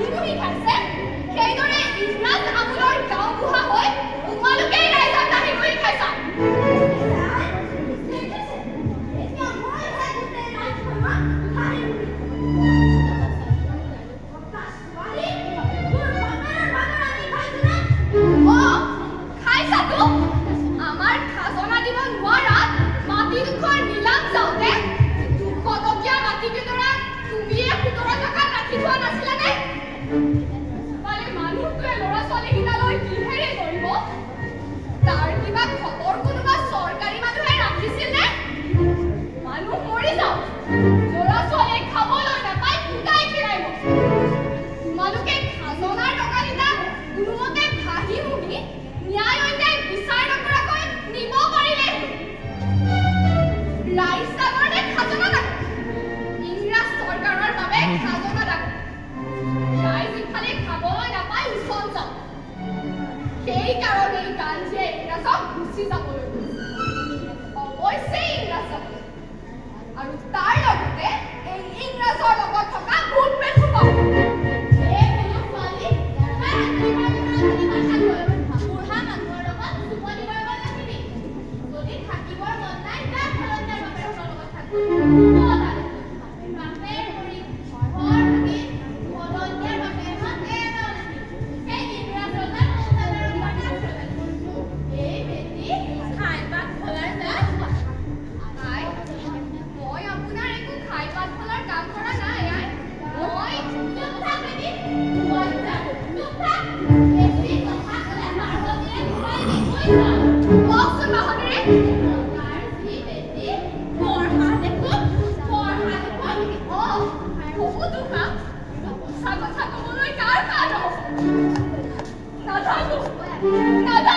ঘাঁহি মুহি খাইছে, সেইদৰে ইংৰাজ আমোলৰ গাঁওবুঢ়া হৈ তোমালোকেই ৰাইজক ঘাঁহি মুহি খাইছা। দেখিছে, এতিয়া মইহে গোটেই ৰাজ্যখনক ঘাঁহি মুহি। টকা ছোৱালী, তোৰ বাপেৰৰ ভাগৰ আনি খাইছো নে? অ, খাইছাতো। আমাৰ খাজনা দিব নোৱাৰাত মাটিডোখৰ নিলাম যাওঁতে 200 টকীয়া মাটিকেইডৰা তুমিয়ে 17 টকাত ৰাখি থোৱা নাছিলানে? ইফালে মানুহটোৱে ল'ৰা ছোৱালীকেইটালৈ কিহেৰে কৰিব, তাৰ কিবা খবৰ কোনোবা চৰকাৰী মানুহে ৰাখিছিল নে? মানুহ মৰি যাওক, ল'ৰা ছোৱালীয়ে খাবলৈ নাপায় শুকাই খীৰাই মৰে। তোমালোকে খাজনাৰ টকাকেইটা কোনোমতে ভাঙি মুহি ন্যায় অন্যায় বিচাৰ নকৰাকৈ নিব পাৰিলে হ'ল। ৰাইজ ডাঙৰ নে খাজনা ডাঙৰ? ইংৰাজ চৰকাৰৰ বাবে খাজনা ডাঙৰ। ৰাইজ ইফালে খাবলৈ নাপায় উছন যাওক, সেইকাৰণেই গান্ধীয়ে ইংৰাজক গুচি যাবলৈ কৈছে। অৱশ্যে ইংৰাজ যাব আৰু তাৰ লগতে এই ইংৰাজৰ লগত থকা ভূত প্ৰেত সোপাও। এই বোলো ছোৱালী, তই ৰাতিপুৱাৰ ভিতৰত নাথাক। বুঢ়া মানুহৰ লগত চুপনি কৰিব নাহিবি। যদি থাকিবৰ মন নাই, যা খলন্দাৰ বাপেৰহঁতৰ লগত থাক। ক'তা দেখোন, বাপেৰ মৰি ঘৰ ভাগি খলন্দিয়াৰ বাপেৰহঁত এটাও নাহিল। সেই ইংৰাজ ৰজাৰ মৌজাদাৰৰ ঘৰতে আশ্ৰয় পালে। এই বেটি খাই পাত ফলাৰ জাত। আই, মই আপোনাৰ একো খাই পাত ফলাৰ কাম কৰা নাই আই। মই চুপ থাক বেটি, বজ্জা, চুপ থাক। বেছি কথা ক'লে বাঢ়নীৰে কোবাই দিম, বুইছ? কওকচোন বাহনীৰে। তাৰ যি বেটি, পঢ়া দেখোন, পঢ়া দেখোন। অ, হ'বতো হা, সঁচা কথা ক'বলৈ কাৰ সাহ নহ'ব? নাথাকো, নাথাকো।